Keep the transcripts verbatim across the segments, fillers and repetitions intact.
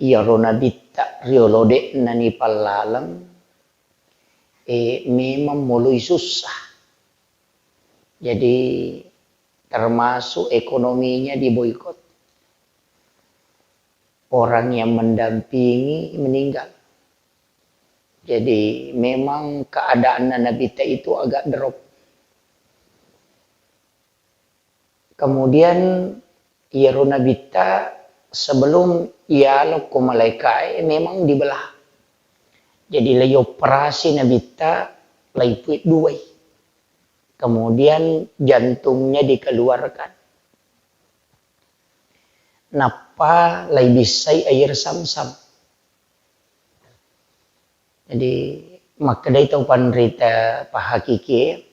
iyaro nabitta riolo de'na nipallaleng, eh, memang moloi sussa. Jadi, termasuk ekonominya diboikot. Orang yang mendampingi meninggal. Jadi, memang keadaanna nabitta itu agak drop. Kemudian, iyaro nabitta sebelum iyalo ko malaikae memang dibelah. Jadi, lai operasi nabitta, lai pui duai. Kemudian jantungnya dikeluarkan. Nappa lai bissai air Zamzam. Jadi, makkedai tau panrita pahakikie,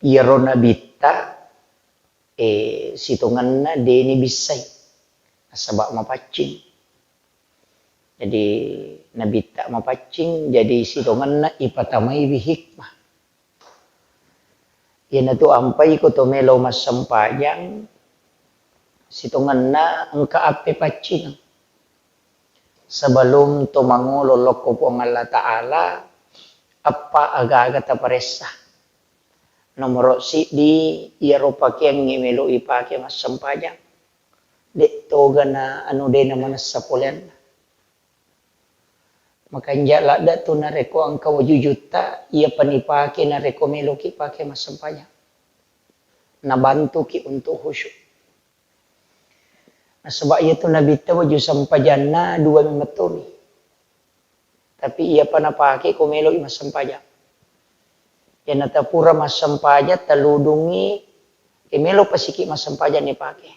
iyaro nabitta, eh, sitongenna deni bissai, nasaba mapaccing. Jadi, nabitta mapaccing, jadi sitongenna ipatamaiwi hikmah. Iyanatu ampai ko to melo massempajang, sitongenna engka appe paccing. Sebelum to mangolo lokko Puang Allah Ta'ala, eppa agaga taparessa. Nomoro siddi, iyaro pakeangnge melo ipake massempajang. De' toga na anu de' na manessa poleanna. Makanja' ladda' tu narekko engka waju jutta, iyapa nipake narekko meloki pake massempajang. Nabantuki untuk khusyuk. Nasaba' iyatu nabitta waju sempajanna dua memettoni. Tapi iyapa napake ko melo'i massempajang. Iyanata pura massempajang, taludungngi, e, melo pasiki massempajang nipake.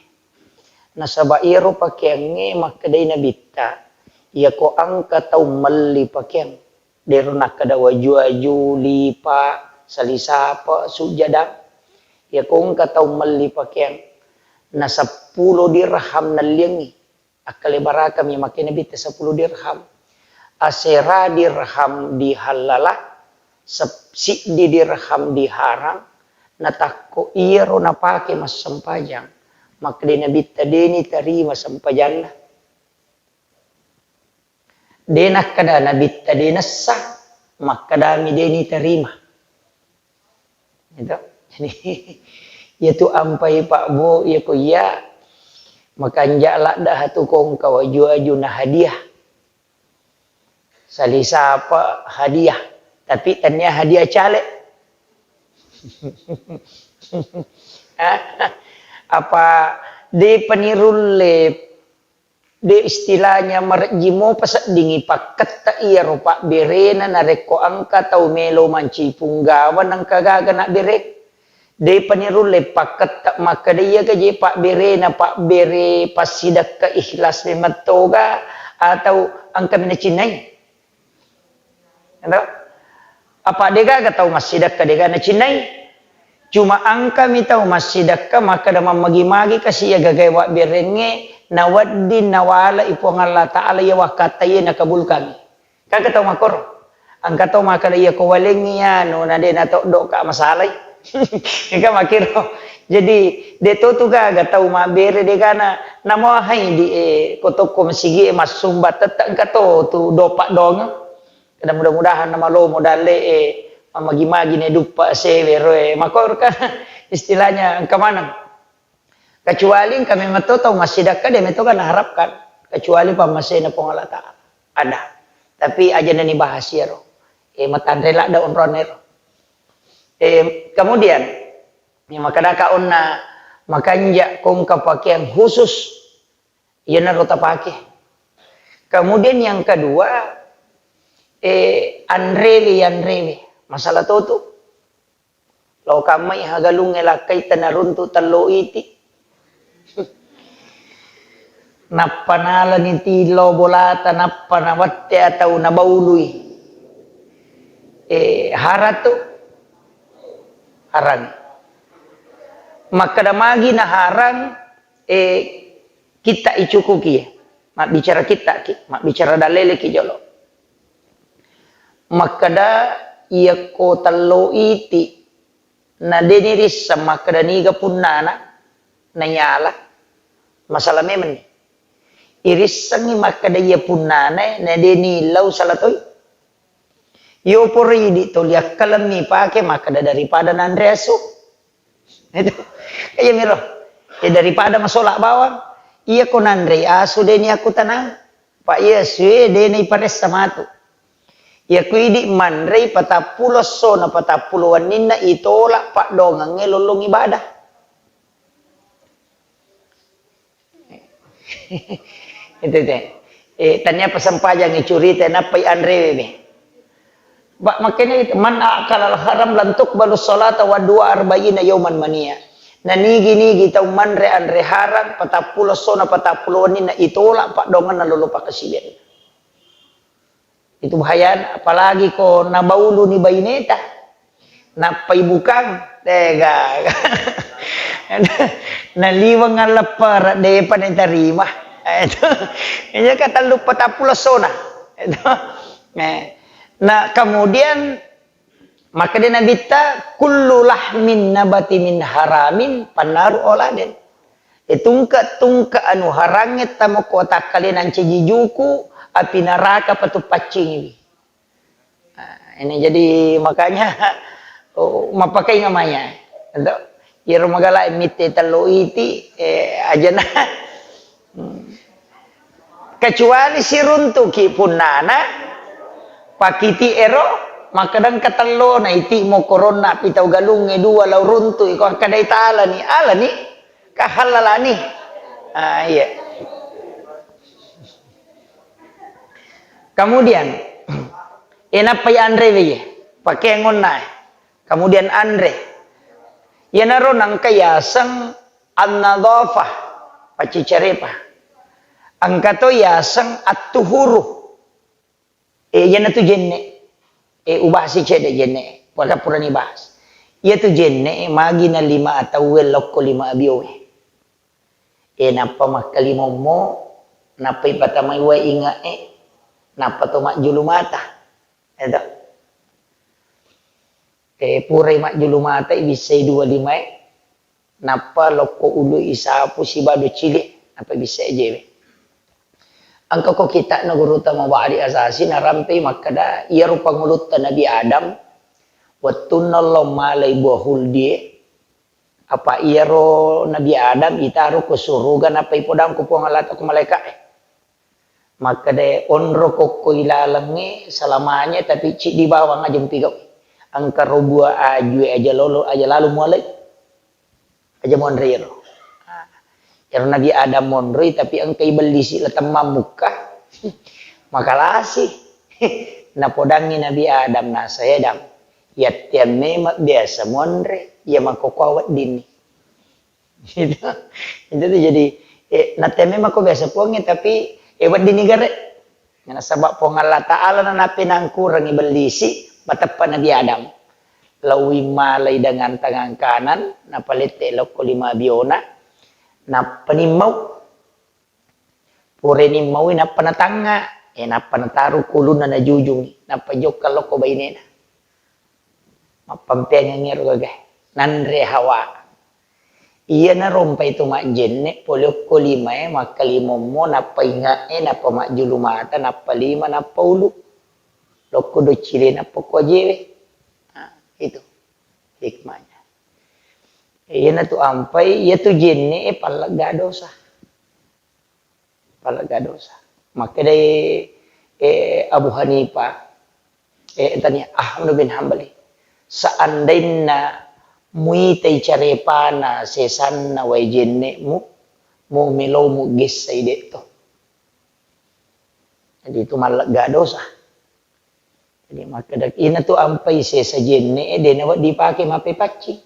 Nasaba' iyaro pakeangnge makkedai nabitta, iyako engka tau melli pakeang, de'ro nakkeda waju-waju, lipa, salisapa, sujjada. Iyako engka tau melli pakeang, na seppulo dirham nalliangngi. Akkalebarakami makkeda nabitta seppulo dirham. Asera dirham dihallala, sep-, siddi dirham diharang, natakko iyaro napake massempajang, makkeda nabitta de' nitarima sempajanna. De' nakkeda nabitta de' nessa, makkedami de' nitarima. Gitu. Jadi, iyatu ampai Pak Bu, iyako iya, makanja' ladda' hatu kongka waju-waju na hadiah. Salisapa hadiah, tapi tania hadiah caleg. Apa de' panirulle De' istilahnya marejji mopa seddingngi pakketta iyaro pabberena narekko engka tau melo mancaji punggawa nengka gaga nabbere. De'pa nirulle pakketta makkeda iyaga je pabberena pabbere passidekka ikhlas memettoga atau engkami nacinnai. Ero? Apa degaga tau massidekka dega nacinnai? Cuma engkami tau massidekka makkeda mammagi-magi kasi iya gagae wabberengnge nawedding nawale'i Puang Allah Ta'ala iya wakkatta iya nakabulkangngi. Gaga tau makkoro. Engka tau makkeda iya ko walengngi anu na de natoddoka masalai. Engka makkiro. Jadi de to tu gaga tau mabbere degana namo hai di e ko tokko masigi e massumba tette engka to tu dopa dongeng. Kada mudah-mudahan namalomo dalle e mamagi-magi ne duppa sewe roe makor kan istilahnya engka maneng. Kecuali engka memang to tau massidekka de meto kan harapkan kecuali pammasena Puang Allah Ta'ala. Ada. Tapi aja nani bahas iyaro. E matanre ladda onroan ero. E kemudian ya makadaka onna makanja kongka pakaian khusus Iyanaro tapake. Kemudian yang kedua, eh, anrewe, yanrewe. Masalah totu. Lo kammai hagalungnge lakkai tanaruntu tello iti. Nappa nalani tilo bolata, nappa nawette atau nabaului. Eh, haratu. Harang. Makkeda magi na harang, eh, kitta icukuki, mabbicara kittaki, mabbicara daleleki jolo. Makkeda iyakko tello iti, na deni risseng makkeda niga punnana, nayala, masalah memenni. Irissengngi makkeda iya punnanae, na de nillau sala toi. Yo pura idi toli akkalemmi pake makkeda daripada nanre asu. Itu. Iya miro. Ya daripada masola bawang, iya ko nanre asu de ni aku tenang. Pak iya sue de na iparessa matu. Iya ku idi manrei patappulo esso na patappulo wenninna itolak paddongengnge lollong ibadah. Itu teh. Eh, tania pasempajang curita nappai anrewe be. Pak makanya itu, "Man akala al haram lan tuqbalu salata wa dua arba'ina yauman mania." Na nigi-nigi tau manre anre harang patappulo esso na patappulo wenninna itolak paddongenna lolo pakasiwianna. Itu bahayana, apalagi ko nabauluni baineta. Nappai bukang, tega. Naliweng alleppere, depa natarima. Itu. Iya ka tellu patappulo essona. Itu. Eh. Nah, kemudian makkeda Nabitta, "Kullu lahmin nabati min haramin pannaru auladen." E, tungke-tungke anu harangnge tamo ko takkalena ncaji juku, api naraka patu paccingiwi. Nah, ini jadi makanya, oh, mappakai ngamaya. Untuk iyaro magala mitte tello iti, eh, ajana. Hmm. Kecuali siruntuki punnana, pakiti ero, makkeda engka tellona iti mokoronna pitau galungnge dua lao runtu, iko akkadai talani, alani, kahallalani. Ah, iya. Kemudian, enappai anre weye, pakeangonna. Kemudian anre. Iyanaro nangka yaseng an-nadhafah, paccicarepa. Engka to yaseng at-tuhuru. Eh, iyanatu jenne. Eh, ubahasi cedde jenne. Pada purani bahas. Iyatu jenne magi na lima atauwe lokko lima abiowe. Eh, nappa makkalimommo, nappa ipatamai wae inge'e, nappa to majjulu mata. Eto. Eh, purai majjulu mata, ibissai dua limae, nappa lokko ulu isapu siba docili, nappa ibissai ajewe. Engka ko kitakna Gurutta Mubadi Asasi narampei makkeda, iyaro pangulutta Nabi Adam, wettunna lao malai buah huldie, apa iyaro Nabi Adam itaro ko suruga nappa ipodang ko Puang Allah Ta'ala ko malaika'e. Makkeda, onro kokko ilalengnge selamanya, tapi ciddi bawang aja mupigau. Engka ro bua ajue aja lolo, aja lalo mualai. Aja monroi ro. Ero Nabi Adam monroi, tapi engka ibellisi la temmang mukka. Makalasi. Napodangi Nabi Adam, nasai Adam. Yatteang memang biasa monre, iya makkokkoe weddinni. Gitu. Itu tuh jadi, eh, natteme mako biasa puangnge, tapi, eh, weddinni gare. Nasaba Puang Allah Ta'ala na napenangkurangi bellisi, mateppa Nabi Adam. Lawi malai dengan tangan kanan, napalette lokko lima biona, nappa nimmau. Pureni maui nappa natangnga, eh, nappa nataru kulunna najujungi, nappa jokka lokko bainena. Mappampeangeng ero gaga, nanre Hawa. Iyana rompai tu majjenne, pole okko limae, makkalimommo, nappa inge'e, nappa majjulu mata, nappa lima, nappa ulu. Lokko doccile, nappa ko ajewe. Nah, itu hikmahnya. Iyana tu ampai, iya tu jenne, eh, pallegga dosa. Pallegga dosa. Makkedai, eh, Abu Hanifah, eh, tania, Ahmad bin Hambali, seandainna muitai carepana sesanna wae jenne'mu, mu melo mugessai de'to. Jadi itu mallegga dosa. Jadi makkeda, ina tu ampai sesa jenne e, de nawedding dipake mappepaccing.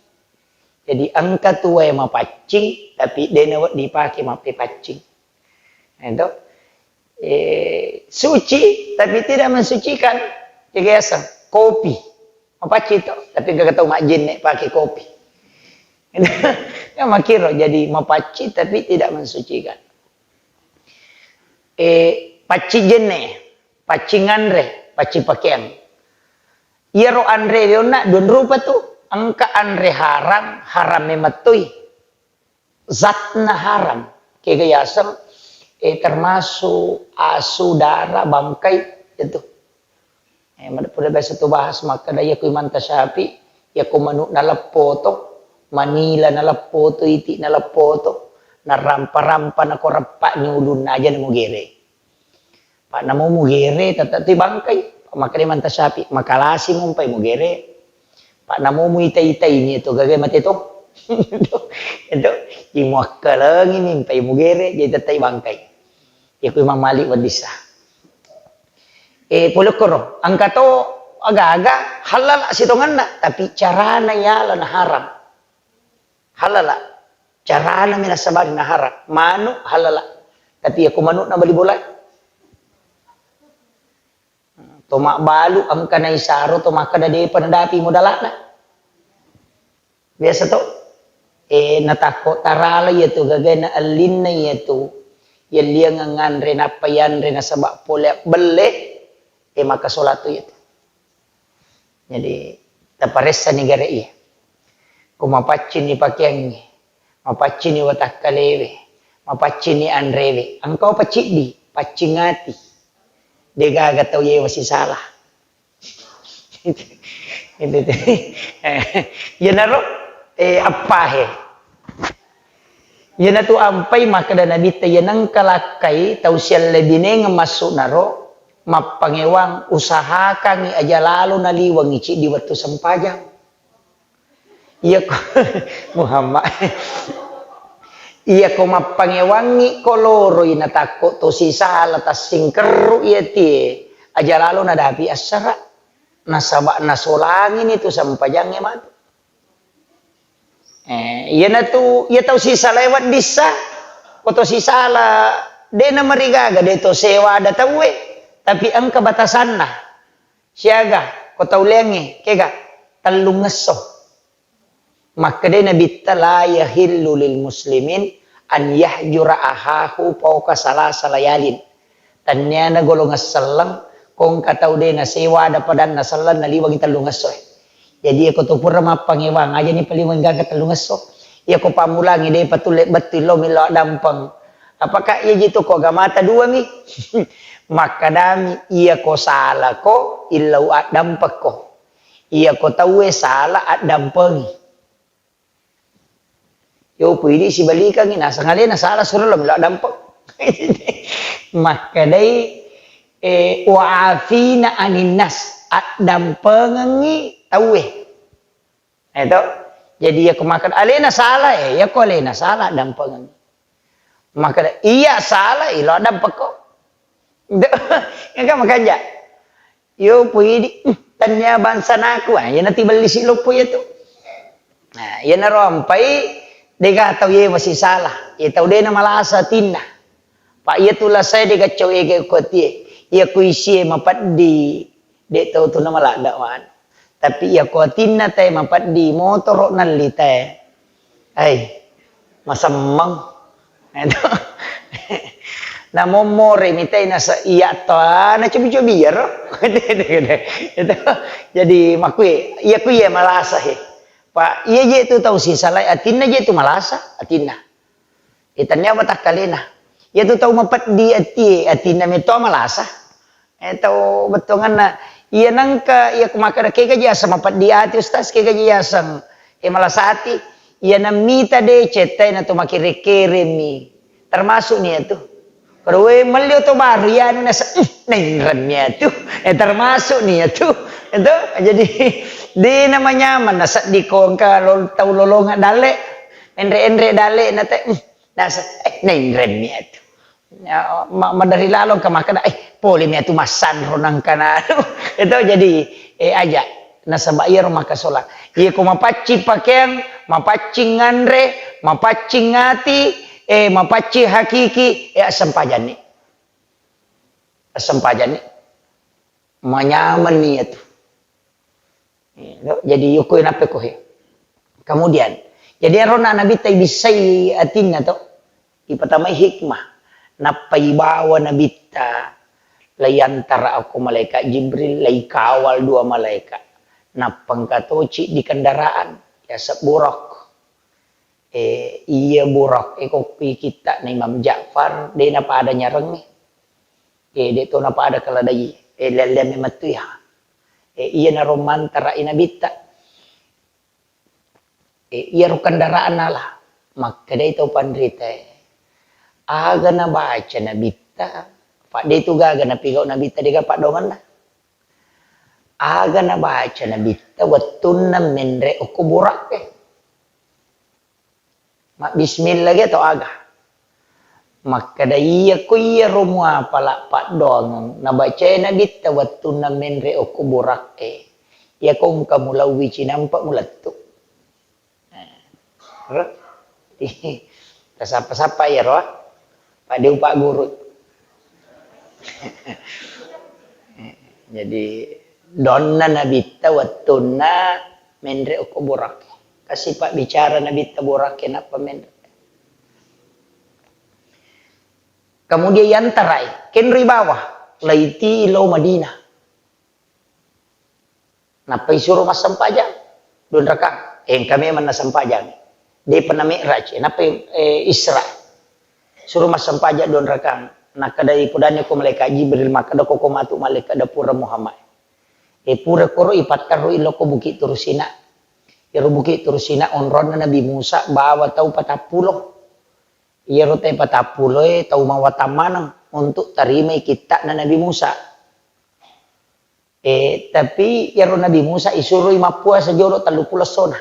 Jadi engka tu wae mapaccing, tapi de nawedding dipake mappepaccing. Itu, eh, suci, tapi tidak mensucikan. Jaga yaseng, kopi. Mapaccing to, tapi engka tau majjenne pake kopi. Ya, makkiro, jadi mapaccing, tapi tidak mensucikan. Eh, paccing jenne. Paccing anre, paccing pakeang. Iyaro anre rionna duanrupa tu, engka anre haram, haram memettoi. Zatna haram. Kega yaseng, eh, termasuk asu, darah, bangkai, itu. Eh, mad-, pura biasa tu bahas makkeda, iya ku Imam Tasyafi, iya ku manu' naleppo to, manila naleppo to, iti' naleppo to, narampa-rampa nako reppa' ni ulunna, aja' na mugere. Pa' namo mugere, tette' tu bangkai. Makkeda Imam Tasyafi, makalasi mumpai mugere. Pa' namo muita-itai ni tu gaga mate to. Itu, itu, imuakkalengi mimpai mugere, jadi tette' bangkai. Iya ku Imam Malik weddissa. Eh, pole koro, engka to aga-aga halal sitongenna, tapi carana yala na haram. Halala. Carana mi nasabari na haram. Manu' halala. Tapi iya ku manu' na bali bola. To mabbalu engka naisaro to makkeda de'pa nadapi modala'na. Biasa to. Eh, natakko tarala iya tu gagana ellinna iya tu. Yelliang nganre nappa yanre nasaba pole belle. Eh, maka solat tu iya tu. Jadi, taparessani gare iya. Ko mapaccinni pakeangnge, mapaccinni watakkalewe, mapaccinni anrewe, engkau paciddi, paccing ati. Degaga tau yewa sisala. Itu, itu. Iyanaro, eh, appahe. Iyanatu ampai makkeda Nabitta, iya nengka lakkai tau siallebinengeng massu'naro, mappangewang, usahakangngi aja lalo naliwengngi ciddi wettu sempajang. Iyako, Muhammad. Iyako mappangewangngi ko loroi natakko to sisala tassingkerru iyatie, aja lalo nadapi assara. Nasaba nasolangini tu sempajangnge matu. Eh, iyanatu, iya tau sisalae weddissa, ko to sisala, de namarigaga, de to sewada tauwe, tapi engka batasanna. Siaga, ko tau leangnge, kega, tellungngesso. Makkedai Nabitta, "La yahillu lil muslimin an yahjura ahahu fauqa salasa layalin." Tenniana golongang selleng, ko engka tau de nasewada padanna selleng naliwengi tellungesso. Jadi, iyako to pura mappangewang, ajani paliweng gaga tellungesso. Iyako pammulangi depa tulle bettu lo millau addampeng. Apakah iya jitu ko agamata dua mi? Makkadami, iyako salako, illau addampekko. Iyako tauwe sala, addampengi. Yo, puidi sibalikangngi, naseng alena sala suro lo melo addampeng. Makkedai, eh, "Wa afina anin nas," addampengengngi tauwe. Eto. Jadi, iyako makkeda alena sala, eh, iyako alena sala, addampengengngi. Makkeda, iya sala, ilo addampekko. Engka makanja. Yo, puidi, "Hmm, tennia bangsanaku." Ah, iyana tibellisi loppo iya tu. Nah, iyanaro ampai, dega tau yewa sisala. Iya tau de namalasa atinna. Pa iya tu lasae dega cau ege ko atie. Iya ku isie mapeddi, de tau tu namaladda man. Tapi iya ko atinna tae mapeddi, motoro nalli tae. Ai, masemmeng. Eto. Namommore mitai nasa iya to, na cobi-cobi iyaro. Eto. Jadi, makui, iya ku iya malasa he. Pa iya je tu tau sisalai atinna je tu malasa, atinna. Itannia matakkalena. Iya tu tau mapeddi atie, atinna meto malasa. Eh, tau bettuanganna, iya nengka, iya ku makkeda, "Kega ji aseng mapeddi ati, Ustaz? Kega ji aseng, eh, malasa ati?" Iya nammita deceng, tae na to makkere-keremmi. Termasuk ni iyatu. Koro we melli oto baru, iya anu nasa, "Hmm, nainremmi iyatu." Eh, termasuk ni iyatu. Itu, jadi, de namanyameng, nasedding ko engka lol-, tau lolongeng dalle, enre-enre dalle, na te, "Hmm," nasa, "Eh, nainremmi iyatu." Ya, ma-, maderri lalo engka makkeda, "Eh, pole mi atu massanro nangkana anu." Itu jadi, eh, aja. Nasaba iyaro makasola. Iya ko mapaccing pakeang, mapaccing nganre, mapaccing ati, eh, mapaccing hakiki, eh, assempajanni. Assempajanni. Manyameng ni iyatu. Iya, to. Jadi, yukku nappe ko he. Kemudian, jadi, ero na Nabitta ibissai atinna to, ipatamai hikmah. Nappa ibawa Nabitta, laiyantara ako malaikat Jibril, laikawal dua malaikat. Nappa engka toci di kendaraan, yaseng Buraq. Eh, iya Burak e ko pi kitta na Imam Ja'far, de napada nyareng e. Eh, de to napada keladai. Eh, lelle memettu ya. Eh, iya naro mantara i nabitta. Eh, iyaro kendaraan nala. Makkedai tau panrita e, aga nabaca nabitta, padde tu gaga napigau nabitta, dega paddoangenna. Aga nabaca nabitta wettunna menre okko Burak e. Mabbismillah ge atau aga? Makkeda, "Iya ko iyaro muapala paddoangeng nabacae nabitta wettunna menre okko Burak e, iyako engka mulauwi cinampa mulettu." Nah, ro? Tasappa-sappa iyaro, ah. Padde upagguru. Jadi, donna nabitta wettunna menre okko Burak e. Kasi pabbicara nabitta Burak e nappa menre. Kemudian yantarai, kenroi bawah, laiti lao Madinah. Nappa isuro massempajang, dua rakang. Eh, engka memang nassempajang. Depa na mi'raj, nappa, eh, Isra. Suro massempajang dua rakang. Nakkedai, podani ko malaikat Jibril, makkeda ko, ko matu malaikat da pura Muhammad. Eh, pura koro ipatterru iloko Bukit Tursina. Iyaro Bukit Tursina onronna Nabi Musa bawa tau patappulo. Iyaro tau patappulo e tau mawatang maneng untuk tarimai kitta'na Nabi Musa. Eh, tapi iyaro Nabi Musa isuroi mappuasa jolo telluppulo essona.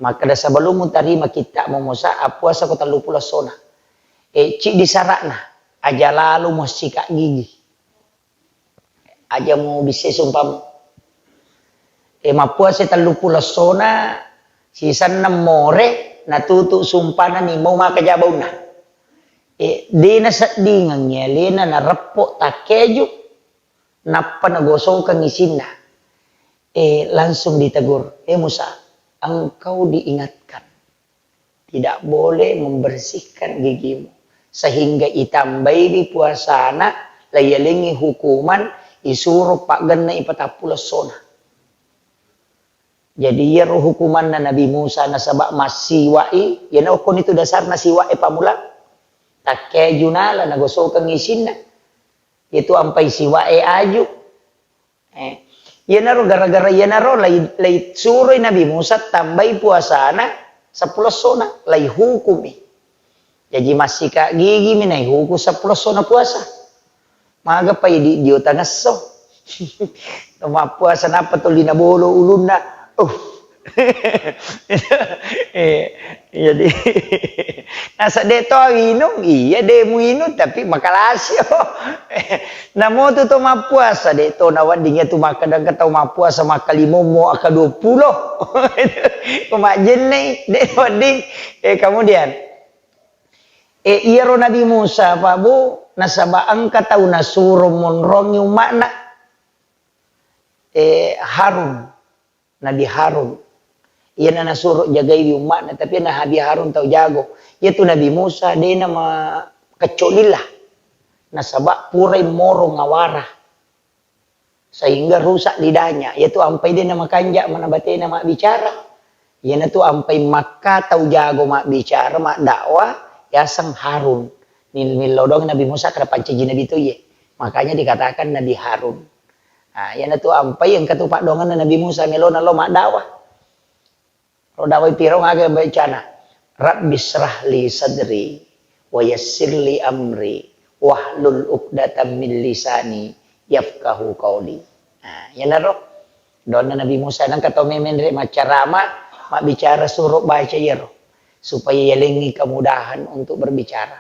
Makkeda, "Sebelum mutarima kitta'mu Musa, appuasako telluppulo essona." Eh, ciddi sara'na, aja lalo muassika gigi. Aja mubissai sumpamu. Eh, mappuasa telluppulo essona, sisenna more, natutu sumpana ni mau maka jabaunna. Eh, de naseddingengngi alena nareppo takkeju. Nappa nagosokeng isinna. Eh, langsung ditegur, "Eh Musa, engkau diingatkan tidak boleh membersihkan gigimu, sehingga itambaiwi puasana, laiyalengi hukuman, isuro paggenna ipatappulo essona." Jadi, iyaro hukumanna Nabi Musa nasaba massiwa'i, iyana okkoni tu dasarna siwa'e pammula. Takkeju nala nagosokeng isinna. Itu ampai siwa'e aju. Eh, iyanaro gara-gara iyanaro lai, lai suroi Nabi Musa tambai puasana seppulo essona, lai hukumi. Jaji massika gigimi naihuku seppulo essona puasa. Maga pai di, dio tangesso. Mappuasa nappa tuli nabolo ulunna. Uh. Eh, jadi nasa de to awinung, iya de muinung tapi makalasio. Namotu to mappuasa de to nawedding iya tu makkeda engka tau mappuasa makkalimommo akka dua puluh. Ko majjennei de wedding. Eh, kemudian Eh, iyaro Nabi Musa, Pak Bu, nasaba engka tau nasuro monrongi umma'na, eh, Harun, Nabi Harun. Iyana nasuro jagaiwi umma'na, tapi Nabi Harun tau jago. Iyatu Nabi Musa, dena ma-, keccolilla. Nasaba purai moro ngawara. Sehingga rusak lidahnya. Iyatu ampai de namakanja mana batena mabbicara. Iyanatu ampai makka tau jago mabbicara, maddakwah, yaseng Harun. Nil-, nillau doang Nabi Musa kada pancaji nabi to iye. Makanya dikatakan Nabi Harun. Nah, iyanatu ampai engka tu paddoangenna Nabi Musa melona lo maddakwah. Ro dawai piro aga bacana, "Rabbi syrah li sadri, wa yassir li amri, wahlul uqdatam min lisani, yafqahu qauli." Nah, iyanaro donna Nabi Musa, nengka tau memenre maccarama, mabbicara suro baca iyaro, supaya yalengi kemudahan untuk berbicara.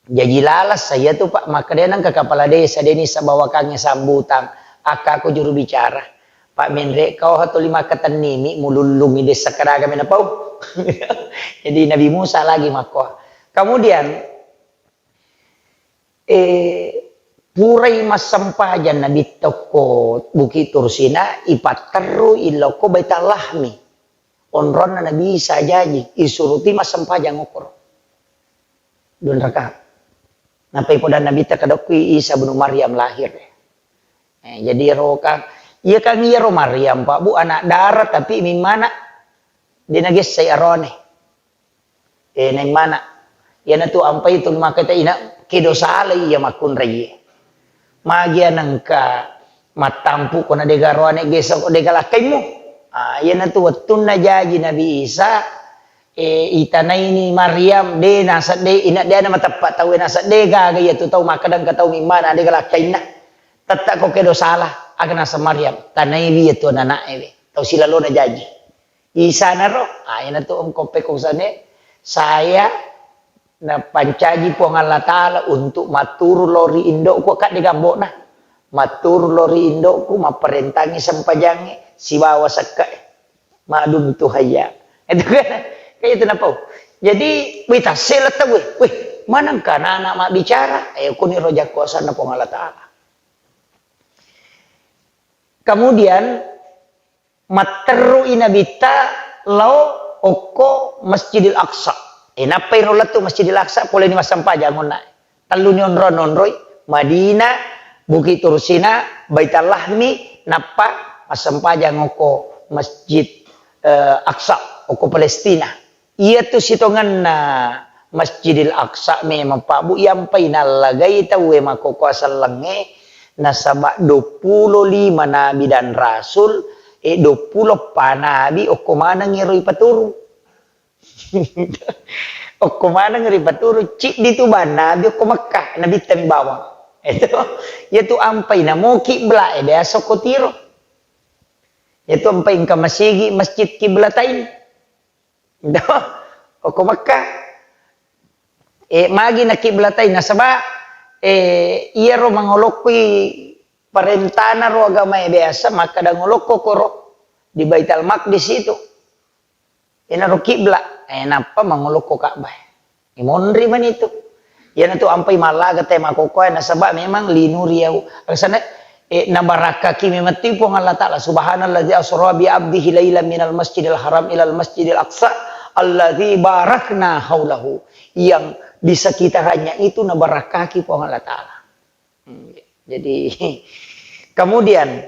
Jaji lalas saya tu, Pak, makkeda nengka kepala desa, deni sabawakangnge sambutan, akka aku juru bicara. Pak Menre, kau hatuli makkatennimi, mulullungi desa kadaga mena pau. Jadi Nabi Musa lagi makkoa. Kemudian, eh, purai massempajang Nabi tokko Bukit Tursina, ipatterru ilokko Baitul Lahmi. Onronna Nabi Isa jaji, isuruti massempajang okkoro. Dua rakaat. Nappai podanna Nabitta, "Kadokkui Isa bunu Maryam lahir." Eh, jadi iyaro kan, iya kan iyaro Maryam, Pak Bu, anak dara, tapi mimmana de nagessai arone. Eh, naimmana. Iyanatu ampai tu maka ta ina kedo salai iya makkunraie. Magi anengka mattampu ko na dega roane gesa ko dega lakkaimmu. Ah, iyanatu wettunna jaji Nabi Isa, eh, itanaini Maryam, de nasedde, ina de na mateppa tau nasedde gaga iya tu tau makkadang ka tau mimmana dega lakkainna. Tetta ko kedo salah, aga naseng Maryam, tanaiwi iya tu anana'e we. Tau silalona jaji. Isanaro, ah, iyanatu engko pekko usane, saya napancaji Puang Allah Ta'ala untuk matturu lao ri indo'ku, kadde gambokna. Matturu lao ri indo'ku, mapparentangi sempajangnge, sibawa sekke'e. Madum tu hayya. Itu kan, kayak itu napau. Jadi, wih, tassela tau, wih, wih, manengka anak-anak mabbicara? Eh, kuniro jakkuasanna Puang Allah Ta'ala. Kemudian, matterru'i Nabitta lao okko Masjidil Aqsa. Eh, nappai ro lettu Masjidil Aqsa, poleni massempajang onna. Telluni onro-, nonroi, Madinah, Bukit Tursina, Baitul Lahmi, nappa massempajang okko Masjid, eh, Aqsa, okko Palestina. Iyatu sitongenna Masjidil Aqsa memang, Pak, Bu, iyampai nallagai tauwe makkokkoe sellengnge, nasaba duappulo lima nabi dan rasul, e, duappulo eppa nabi okko maneng ero ipaturu. Okko maneng ero ipaturu, ciddi tu bang nabi okko Mekkah, nabitta mi bawang. Itu, iyatu ampai namo kibla e biasa okko Tiro. Iyatu ampai engka masigi Masjid Kiblatain. Do, okko Mekkah. Eh, magi na kiblatai nasaba, eh, iyaro mangolokkoi parentana ro agamae biasa makkada ngolokko koro di Baitul Maqdis itu. Inaro kibla, eh, nappa mangolokko Ka'bah. Imonri mani itu. Iyanatu ampai mallaga te makkokkoe nasaba memang linuriyau. Alasana, eh, nabarakkaki memettu Puang Allah Ta'ala. Subhanalladzi asra bi abdihi lailan minal masjidil haram ilal masjidil aqsa alladzi barakna haulahu. Yang di sekitarannya itu nabarakkaki Puang Allah Ta'ala. Hmm, jadi, kemudian,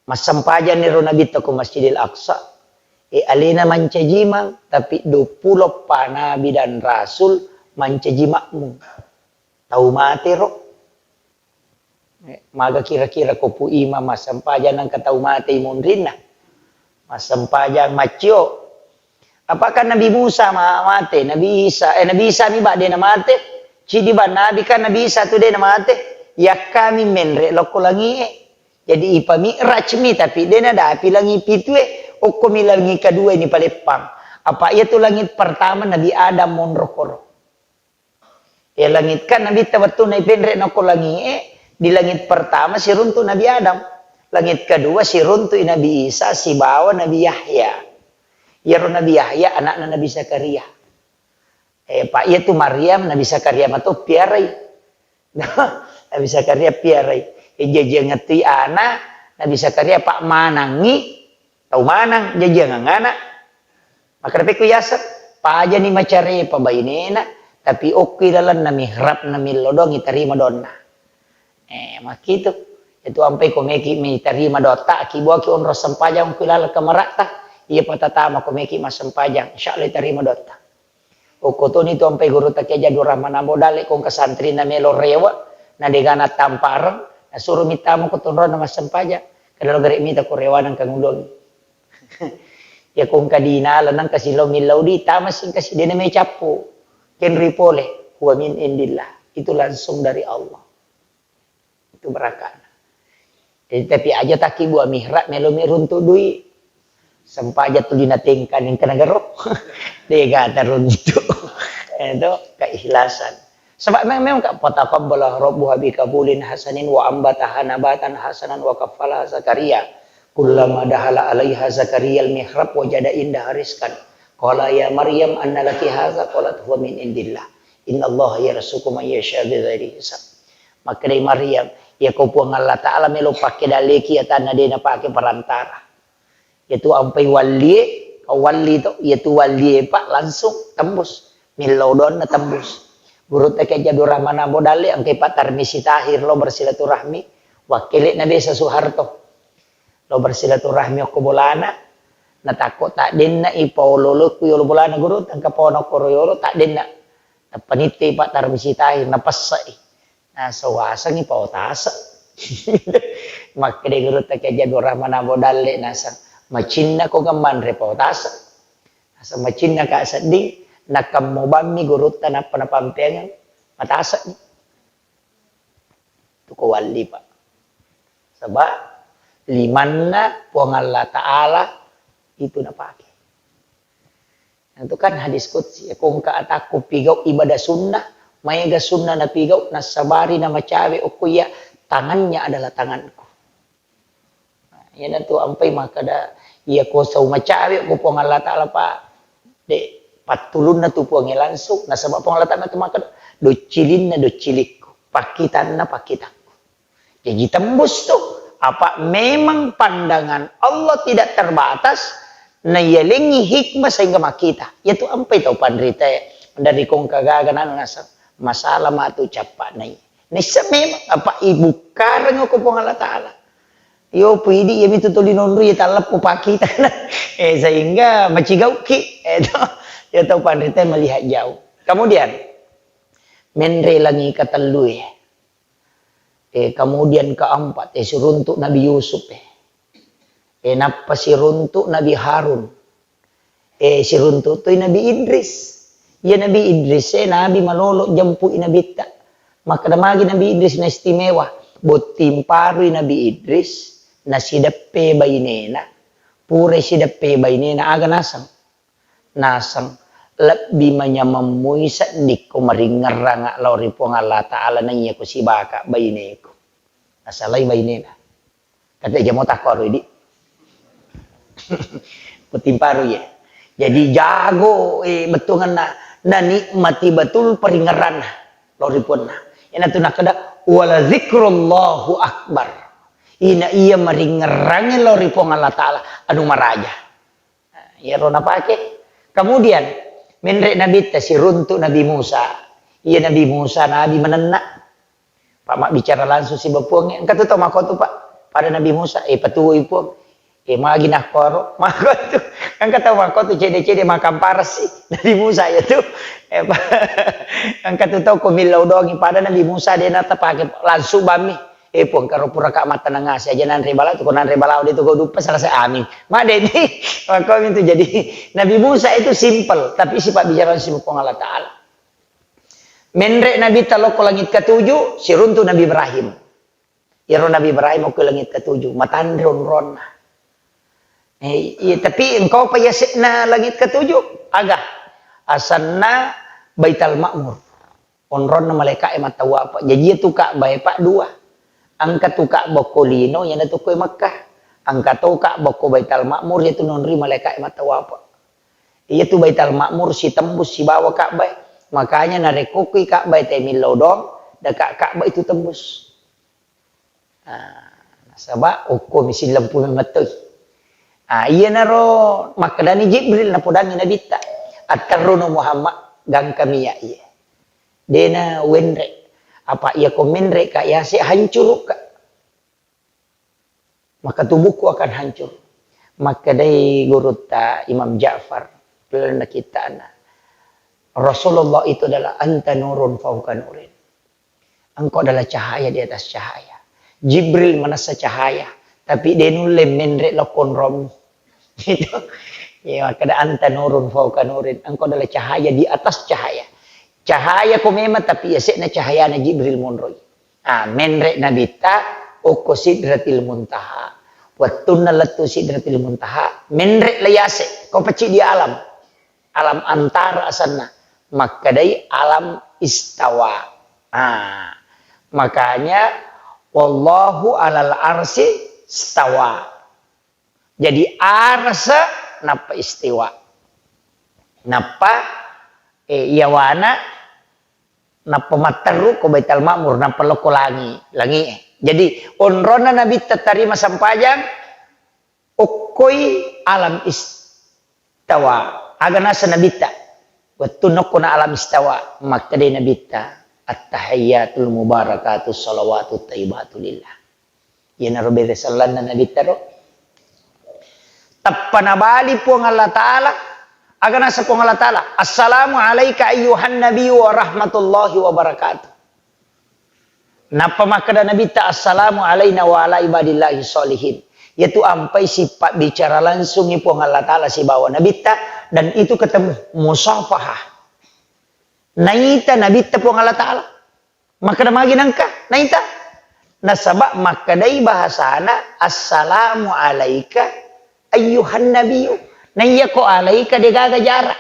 massempajanni ro Nabitta ko Masjidil Aqsa, e, alena mancajimang, tapi duappulo eppa nabi dan rasul mancaji makmum. Tau mate ro. E, maga kira-kira ko Pu Imam massempajang nengka tau mate imonrinna. Massempajang maccio. Apakah Nabi Musa ma-, mate? Nabi Isa, eh, Nabi Isa mi bak dena mate. Cidi bang Nabi kan Nabi Isa tu dena mate. Yakkami menre lokko langie. Jadi ipa mi'raj mi, tapi dena dapi langi pitue. Okko mi langi kedua ini paleppang. Apa iya tu langit pertama Nabi Adam monro koro. Ya, langit kan Nabitta wettunna ipenre nokko langie, di langit pertama siruntu Nabi Adam. Langit kedua siruntu Nabi Isa sibawa Nabi Yahya. Iyaro Nabi Yahya anakna Nabi Zakaria. Eh, Pak, iya tu Maryam Nabi Zakaria mato piarai. Nabi Zakaria piarai. Eh, jajiang ngettui ana, Nabi Zakaria Pak manangi, tau manang jajiang angana. Makkeda pekko yaseng, pajani macarepa bainena, tapi okki lalenna mihrabna millau doang itarima doanna. Eh, makkitu. Itu ampai ko meki mitarima doatta, akibuaki onrong sempajang ko laleng kamaratta, iya patatama ko meki massempajang, insya Allah itarima doatta. Okko toni tu ampai guru takia Jadu Rahman Ambo Dalle ko engka santrina melo rewe, na degana tampareng, nasuro mitama ko tonrona massempajang. Kada lo gare mita ko rewana engka ngulongi. Ya ko engka dinala nengka sillau millau di, tama singka si dena mai cappu. Kenri pole, huwa min indillah. Itu langsung dari Allah. Itu barakana. Jadi, tapi aja taki buah mihrab melo mi runtu dui. Sempaja tu dina tengka ning kena gero. Dega teruntu. Itu keikhlasan. Sebab memang, memang ka fataqabbala rabbuha biqabulin hasanin wa ambataha nabatan hasanan wa kaffalaha Zakaria. Kullama dakhala alaiha Zakaria al-mihrab wajada indaha rizqan. Qala ya Maryam anna laki hadza? Qalat huwa min indillah. Innallaha yarzuqu man yasha bighairi hisab. Makkedai Maryam, ya ko Puang Allah Ta'ala melo pake daleki atanna de napake perantara. Iyatu ampai wallie, kau walli to, iyatu wallie, Pak, langsung tembus. Millau doanna tembus. Gurutta Kiai Jadu Rahman Ambo Dalle, engkai Pak Tarmisi Tahir lo bersilaturahmi, wakkele'na Desa Soeharto. Lo bersilaturahmi okko bolana, Natakko taddenna i paolo-oloku yolo bolana guru, tangka paono koro yolo taddenna. Nappa nitte i pattara misitahi, napessai. Naseng wasengngi pao taseng. Makkeda gurutta Kiai Haji Abdul Rahman Abo Dalle naseng, "Macinna ko manre pao taseng?" Naseng, "Macinna ka sedding, nakammo bammi gurutta nappa napampeangeng mataseng." Tuko walli, Pak. Sebab limanna Puang Allah Ta'ala itu napake. Nah, itu kan hadis qudsi, ya, ko engka atakku pigau ibadah sunnah, maega sunnah napigau, nasabari namacawe okko iya, tangannya adalah tanganku. Nah, iyanatu ampai makkeda, iya ko sau macawe ko Puang Allah Ta'ala, Pak, de pattulunna tu Puangnge langsung, nasaba Puang Allah Ta'ala tu makkeda, doccilinna doccilikku, pakkitanna pakkitakku. Jaji tembus tu. Apa memang pandangan Allah tidak terbatas, nayalengi hikmah sehingga makkita. Yatu ampai tau panrita dari kongka gaga nanu naseng, masalah matu cappa nai. Nissa memang apa ibukkareng ko Puang Allah Ta'ala. Yo pidi ya mitu tuli nonru ya talleppo pakkita. Eh, sehingga macigauki. Eh, to. Ya tau panrita melihat jauh. Kemudian, menre langi katellu e. Eh, kemudian keempat, eh, siruntuk Nabi Yusuf, eh. Eh, nappa siruntuk Nabi Harun. Eh, siruntuk toi Nabi Idris. Iya Nabi Idris, eh, Nabi malolo jempui Nabitta. Makkeda magi Nabi Idris na istimewa. Botting parui Nabi Idris, nasideppe bainena. Pura sideppe bainena, aga naseng. Naseng, lebbi manyameng mui seddikko maringngerrang lao ri Puang Allah Ta'ala naiya ko sibaka baineku. Nasalai bainena. Kate jamo takko aro idi. Botting parui ya. Jadi jago, eh, bettuanna, nanikmati betul paringngerranna lao ri Puanna. Iyanatu nakkeda, "Wala zikrullahu akbar." Ina iya maringngerrangi lao ri Puang Allah Ta'ala, anu maraja. Nah, iyaro napake. Kemudian, menre Nabitta siruntuk Nabi Musa. Iya Nabi Musa, Nabi manenna. Pak mabbicara langsung siba Puangnge. Engka tu tau makkotu, Pak. Pada Nabi Musa, eh, patuwoi Puang. Eh, magi nakkoro. Makkotu. Engka tau makkotu cede-cede makamparasi. Nabi Musa ya tu. Eh, Pak. Engka tu tau ko millau dongi. Pada Nabi Musa de natapake langsung bammi. Eh, Puang, karo pura ka mattaneng ase aja nanre bala tu, ko nanre bala de tu ko dupa selesai, amin. Madeni, makkomi tu jadi Nabi Musa itu simple, tapi sifat bicara si Puang Allah Ta'ala. Menre Nabitta lokko langit ketujuh, siruntu Nabi Ibrahim. Iyaro Nabi Ibrahim okko langit ketujuh, matanre onronna. Eh, iya, tapi engkau pa yase'na langit ketujuh, aga? Asanna Baital Ma'mur. Onronna malaeka'e mattawapa. Jaji iyatu Ka'bah e, Pak, dua. Engka tu Ka'bah ko lino, iyanatu ko e Mekkah. Engka to Ka'bah ko Baital Ma'mur, iyatu naonroi malaeka'e mattawapa. Iyatu Baital Ma'mur sitembus sibawa Ka'bah e. Makanya narekko okko i Ka'bah e tae millau doang, deka Ka'bah itu tembus. Ah, nasaba okko mi sillempu memettoi. Ah, iyanaro makkedani Jibril napodangi Nabitta, "Atterruno Muhammad, gangkami ya iye." Dena wenre. Apa iya ko menre ka yase hancuru ka. Maka tubuhku akan hancur. Makkedai gurutta Imam Ja'far, lalenna kittana, Rasulullah itu adalah anta nurun fauqa nurin. Engkau adalah cahaya di atas cahaya. Jibril manessa cahaya, tapi de nulle menre lokko onrommu. Gitu. Ya, makkeda anta nurun fauqa nurin. Engkau adalah cahaya di atas cahaya. Cahaya ko memang, tapi yase'na cahayana Jibril monroi. Ah, menre Nabitta okko Sidratil Muntaha. Wettunna lettu Sidratil Muntaha, menre la yase, ko pecci di alam. Alam antara asanna, makkedai alam istawa. Ah, makanya wallahu alal arsi stawa. Jadi arasa nappa istiwa. Nappa, eh, yawana nappa matteru ko Baital Ma'mur, nappa lokko langi, langi e. Jadi onronna Nabitta tarima sampajang, okkoi alam istawa. Aga naseng Nabitta? Wettu nokkona alam istawa, makkedai Nabitta, "Attahiyyatul mubarakatus shalawatut thayyibatu lillah." Iyanaro bere sellanna Nabitta ro. Tappa nabali Puang Allah Ta'ala, aga nasa Puang Allah Ta'ala, "Assalamu alaika ayyuhan nabiyyu wa rahmatullahi wa barakatuh." Nappa makkeda Nabitta, "Assalamu alaina wa ala ibadillahi sholihin." Yaitu ampai sipabbicara langsungi Puang Allah Ta'ala sibawa Nabitta, dan itu ketemu musafahah. Naita Nabitta Puang Allah Ta'ala. Makkeda magi nangka, naita? Nasaba makkedai bahasana, "Assalamu alaika ayyuhan nabiyyu." Naiyako alaika degaga jarak.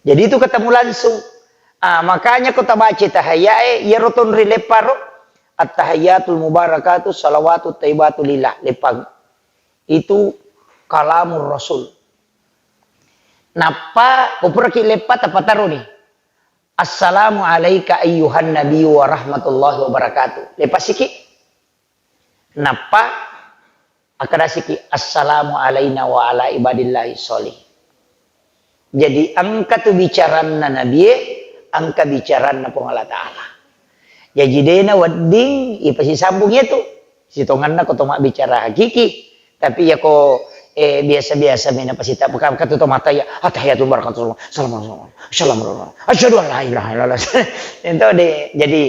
Jadi itu ketemu langsung. Ah, makanya ko tabaca tahayae, iyaro tonri lepparo, "Attahiyatul mubarakatu salawatu taibatu lillah." Leppang. Itu kalamur Rasul. Nappa, ko puraki leppa, tapataroni. "Assalamu alaika ayyuhan nabiyyu wa rahmatullahi wa barakatuh." Lepasiki. Nappa, akkadasiki, "Assalamu alaina wa ala ibadillahi sholih." Jadi, engka tu bicaranna Nabie, engka bicaranna Puang Allah Ta'ala. Jaji, dena wedding ipasisambung iyatu. Sitongenna ko to mabbicara hakiki. Tapi iyako, eh, biasa-biasa mena pasita, bukan katu to mata ya, "Attahiyatul barakatuh, salam, salam, salam, asyhadu an la ilaha illallah." Itu de, jadi,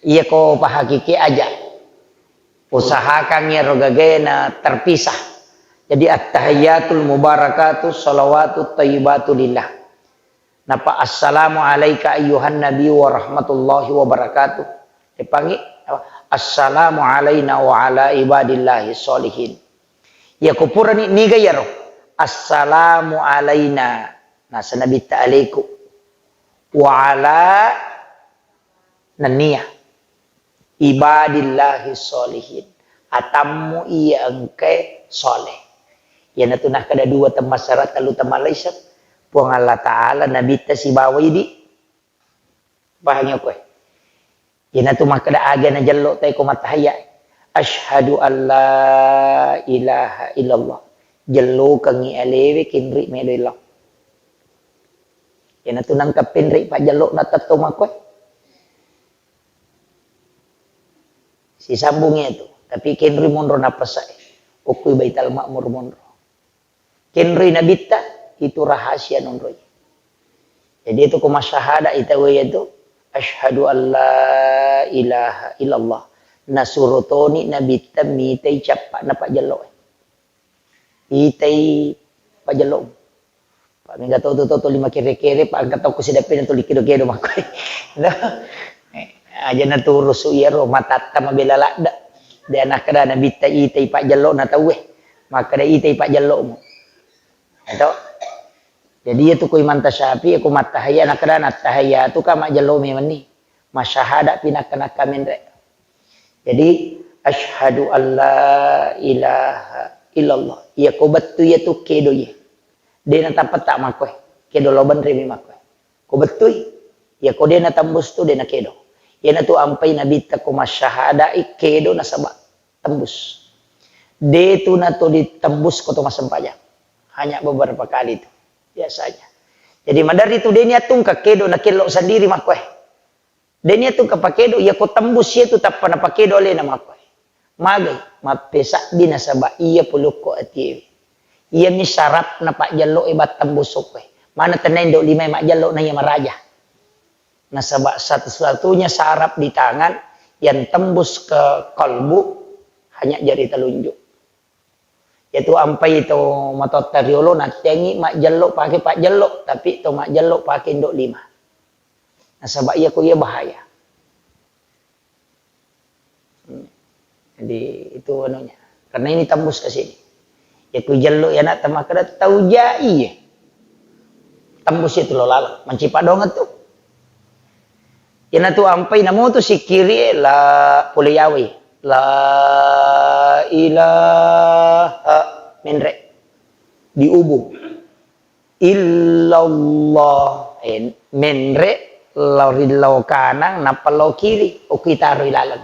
iyako pahakiki aja. Usahakan iyaro gagaena terpisah. Jadi, "Attahiyatul mubarakatuh, salawatut thayyibatu lillah." Napa, "Assalamu alaika ayyuhan nabi wa rahmatullahi wa barakatuh." Epangi, apa? "Assalamu alaina wa ala ibadillahi sholihin." Iyako purani niga iyaro? "Assalamu alaina." Nasa Nabitta alaiku. "Wa ala," nennia, "ibadillahi sholihin." Atammu iya engkae soleh. Iyanatu nakkeda dua temmassara, tellu temmalaisan. Puang Allah Ta'ala, Nabitta sibawa idi. Pahangi okkoe? Iyanatu makkeda aga najello tae ko mattahayya. "Asyhadu an la ilaha illallah." Jellokengngi alewe kinri melo illau. Iyanatu nangka penre pajjello na tetto makkoe. Sisambung iyatu. Tapi kenri monro nappasai. Okkui Baital Ma'mur monro. Kenroi Nabitta, itu rahasia nonroi. Jadi itu ko masyahada itawe iyatu, "Asyhadu an la ilaha illallah." Nasuro toni Nabitta mitai cappa'na pajjello. Itai pajjello. Pak, mega to tu to lima kere-kere, pak, angka toko sidappena tuli kedo-kedo makkoe. Aja naturusu iyaro matatta mabela ladda. De nakkeda Nabitta itai pajjello na tauwe. Makkeda itai pajjellomu. Eto. Jadi iyatu ko Imam Tasyafi'i, ko mattahayya, nakkeda nattahayya tu ka majjello memenni. Masyahada pi nakka-nakka menre. Jadi, "Asyhadu an la ilaha illallah." Iyako bettu iyatu kedo iye. De natapetta makkoe. Kedo lao benremi makkoe. Ko bettui. Iyako de natembus tu de nakedo. Iyanatu ampai Nabitta ko masyahadai kedo nasaba tembus. De tu natuli tembus ko to massempajang. Hanya beberapa kali tu biasanya. Jadi maderri tu de niatungka kedo nakello sendiri makkoe. De niatu kapakedo, iyako tembus iyatu tappa napakedo alena makkoe. Magai, mappesabbi nasaba iya polokko atiewe. Iyami sarapna pajjelloe battembusokoe. Mana tenna indo limae majjello na iya maraja. Nasaba satu-satunya saraf di tangan yang tembus ke kalbu hanya jari telunjuk. Iyatu ampai to matoatta riolo natteangngi majjello pake pajjello, tapi to majjello pake indo lima. Nasaba iyako iya bahaya. Hmm. Jadi itu anunya. Karena ini tembus ke sini. Iyako jello iya nak tamakkeda tau jai. Tembus itu lo laleng. Mancipa doang tu. Iyanatu ampai namotu sikkiri la pole yawai. La ilaha menre. Diubung. Illallah. Eh, menre lao ri lao kanang, nappa lao kiri. Okki taroi laleng.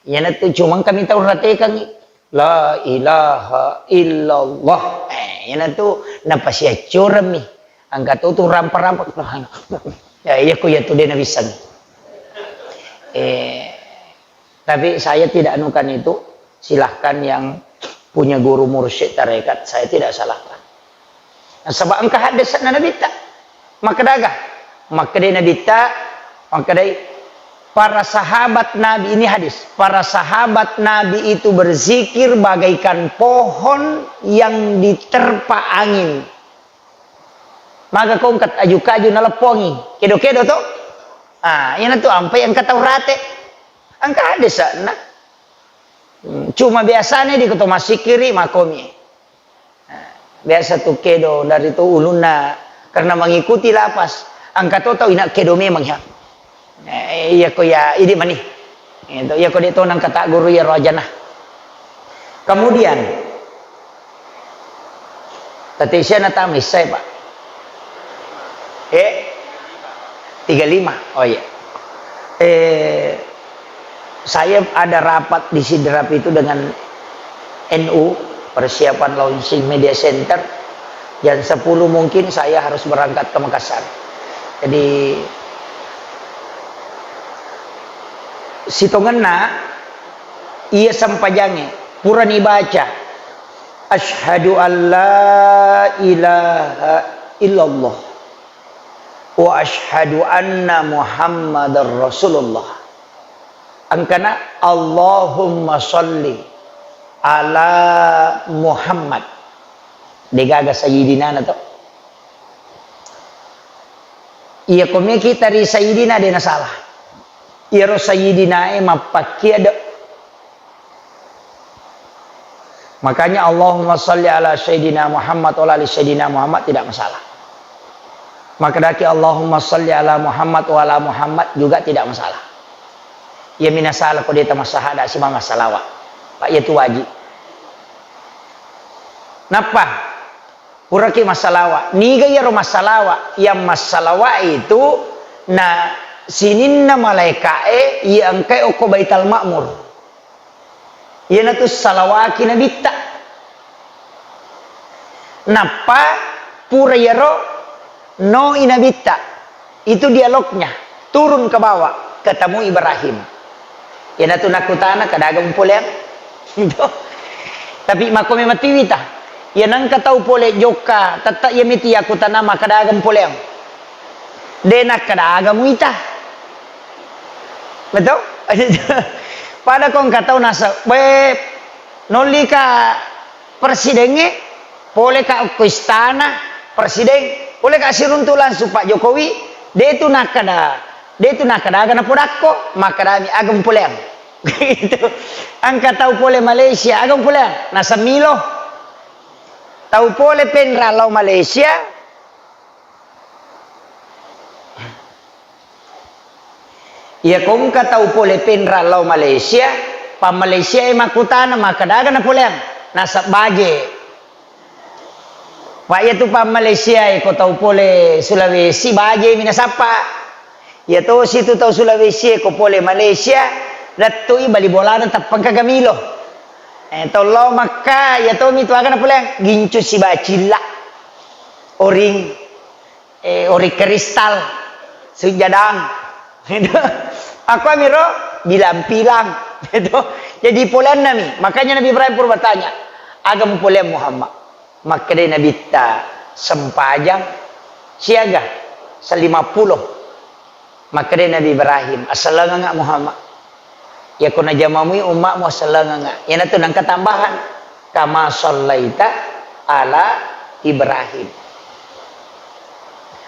Iyanatu cuma kami tau ratekangngi. La ilaha illallah. Eh, iyanatu napasiaccorammi. Angka tu tu rampa-rampa. Ya, iya ku iyatu de nawisseng. Eh, tapi saya tidak anukan itu. Silahkan yang punya guru mursyid tarekat, saya tidak salahkan. Nasaba engka haddese'na Nabitta. Makkeda aga? Makkeda Nabitta, makkedai, para sahabat Nabi, ini hadis, para sahabat Nabi itu berzikir bagaikan pohon yang diterpa angin. Maga ko engka aju-kaju naleppongi, kedo-kedo to? Ah, iyanatu ampai engka tau rate. Engka haddese'na. Hmm, cuma biasanya di koto massikkiri makomi. Nah, biasa tu kedo dari tu ulunna karena mengikuti lapas. Engka to tau ina kedo memang ya. Eh, iya ko ya, idi mani. Itu, iya ko de to nang kata guru ya rojana. Kemudian, Tatesia natama saya, Pak. Eh, tiga lima. Oh iya. Eh, saya ada rapat di Sidrap itu dengan N U, persiapan launching media center. Jam sepuluh mungkin saya harus berangkat ke Makassar. Jadi, sitongenna iya sempajangnge purani baca, "Asyhadu an la ilaha illallah wa asyhadu anna Muhammadar Rasulullah." Engkana, "Allahumma sholli ala Muhammad." Degaga sayyidina na to. Iya komeki tari sayyidina de nasalah. Iyaro sayyidinae mappakkia de. Makanya Allahumma sholli ala sayyidina Muhammad wa ala ali sayyidina Muhammad tidak masalah. Makkedaki Allahumma sholli ala Muhammad wa ala Muhammad juga tidak masalah. Iya minasalah ko deta massahada simama salawat. Pak, iya tu wajib. Nappa puraki massalawa. Niga iyaro massalawa? Yang massalawa itu na sininna malaika'e iya engkae okko Baital Ma'mur. Iyanatu salawaki Nabitta. Nappa pura iyaro noi Nabitta. Itu dialognya, turun ke bawah, ketemu Ibrahim. Iyanatu nakkutana, "Kadaga mupoleang?" Gitu. Tapi makko memang tiwita. Iya nengka tau pole jokka, tette iya miti yakkutana, "Makkadaga mupoleang?" De nakkadaga muita. Betul? Pada ko engka tau nasa, "We, nollika presidengnge, poleka okko istana presiden, poleka siruntu langsung Pak Jokowi, de tu nakkada, de tu nakkada aga napodakko, makkadami aga mupoleang." Gitu. Engka tau pole Malaysia, aga mupoleang, nasemmilo. Tau pole penra lao Malaysia, iya ko engka tau pole penra lao Malaysia, pa Malaysia e makkutana, "Makkadaga napoleang?" Nasab baje. Pak, iya tu pa Malaysia e ko tau pole Sulawesi, baje mi nasappa. Iya tosi tu tau Sulawesi e ko pole Malaysia, lettu i bali bolana tappengka gamilo. Eh, tau lao Makka, iya tomi tu aga napoleang, gincu sibacilla. Oring. Eh, ori kristal, sujadang. Itu. Aku amiro bilang-bilang. Itu. Jadi poleanna mi. Makanya Nabi Ibrahim pura bertanya, "Aga mupoleang Muhammad?" Makkedai Nabitta, "Sempajang siaga, selima puluh." Makkedai Nabi Ibrahim, "Asellengengnga Muhammad. Iyako najamamui ummakmu, asellengengnga." Iyanatu nengka tambahan, "Kama sallaita ala Ibrahim."